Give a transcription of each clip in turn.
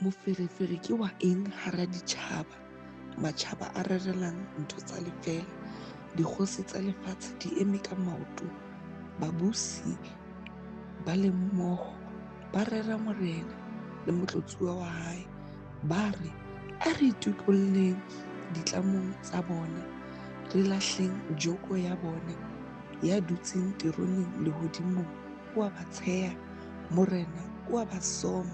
Moferefere ke wa eng hara ditjhaba, matjhaba a rerelang ntho tsa lefeela? Dikgosi tsa lefatshe di eme ka maoto, babusi ba le mmoho, ba rera morena le motlotsuwa wa hae, ba re, A re itokolleng ditlamong tsa bona, re lahleng joko ya bona. Ya dutseng teroneng lehodimong o a ba tsheha, Morena o a ba soma.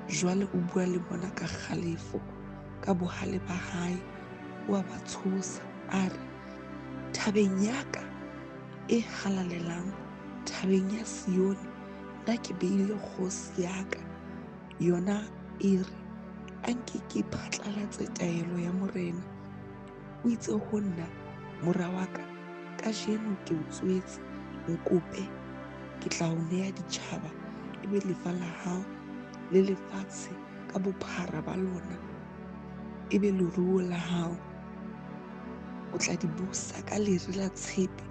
Jwale o bua le bona ka kgalefo, ka bohale ba hae o a ba tshosa, a re, Thabeng ya ka e halalelang, thabeng ya Sione, nna ke beile kgosi ya ka. Yona e re, A nke ke phatlalatse taelo ya Morena. O itse ho nna, Mora wa ka, kajeno ke o tswetse, nkope, ke tla o nea ditjhaba e be lefa la hao, le lefatshe ka bophara ba lona e be leruo la hao. O tla di busa ka lere la tshepe,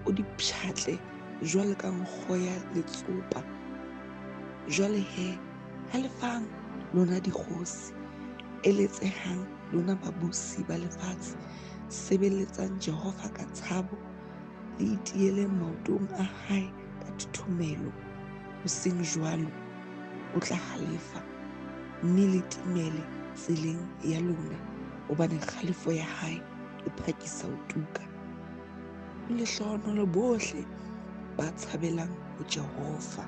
o di pshatle jwalo ka nkgo ya letsopa. Jwale he, halefang, lona dikgosi, eletsehang, lona babusi ba lefatshe. Sebeletsang Jehova ka tshabo, le itiele maotong a hae ka thothomelo. Ho seng jwalo, o tla halefa, mme le timele tseleng ya lona, hobane kgalefo ya hae e phakisa ho tuka. Ho lehlohonolo bohle ba tshabelang ho Jehova.